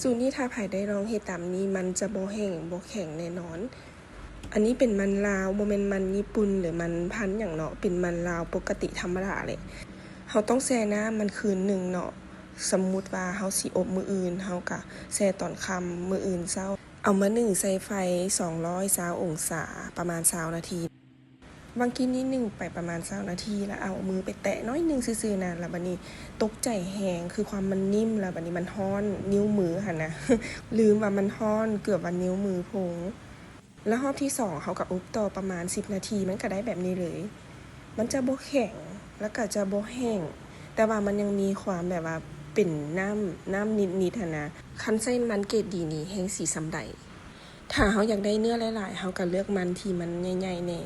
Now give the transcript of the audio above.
ສູດນີ້ຖ້າໃຜໄດ້ລອງເຮັດຕາມນີ້ ມັນຈະບໍ່ແຫ້ງ ບໍ່ແຂງແນ່ນອນ. ອັນນີ້ເປັນມັນລາວ ບໍ່ແມ່ນມັນຍີ່ປຸ່ນ ຫຼື ມັນພັນຫຍັງເນາະ ເປັນມັນລາວປົກກະຕິທຳມະດາແຫຼະ. ເຮົາຕ້ອງແຊ່ນ້ຳມັນຄືນໜຶ່ງເນາະ. ສົມມຸດວ່າເຮົາຊິອົບມື້ອື່ນ ເຮົາກະແຊ່ຕອນຄ່ຳມື້ອື່ນເຊົ້າ. ເອົາມາໜຶ້ງໃສ່ໄຟສອງຮ້ອຍຊາວອົງສາ ປະມານຊາວນາທີ. ຫວ່າງກີ້ນີ້ໜຶ້ງໄປປະມານຊາວນາທີ ແລ້ວເອົາມືໄປແຕະໜ້ອຍໜຶ່ງຊື່ໆນະ ແລ້ວບາດນີ້ຕົກໃຈແຮງ ຄືຄວາມມັນນິ້ມ ແລ້ວບາດນີ້ມັນຮ້ອນນິ້ວມືຫັ້ນນະ ລືມວ່າມັນຮ້ອນ ເກືອບວ່ານິ້ວມືພຸງ. ແລ້ວຮອບທີສອງເຮົາກໍອົບຕໍ່ປະມານສິບນາທີ ມັນກໍໄດ້ແບບນີ້ເລີຍ. ມັນຈະບໍ່ແຂງ ແລ້ວກໍຈະບໍ່ແຫ້ງ ແຕ່ວ່າມັນຍັງມີຄວາມແບບວ່າເປັນນ້ຳ ນ້ຳນິດໆຫັ້ນນະ. ຄັນໃຊ້ມັນເກຣດດີນີ້ແຮ່ງຊິສ່ຳໃດ. ຖ້າເຮົາຢາກໄດ້ເນື້ອຫຼາຍໆ ເຮົາກໍເລືອກມັນທີ່ມັນໃຫຍ່ໆແດ່.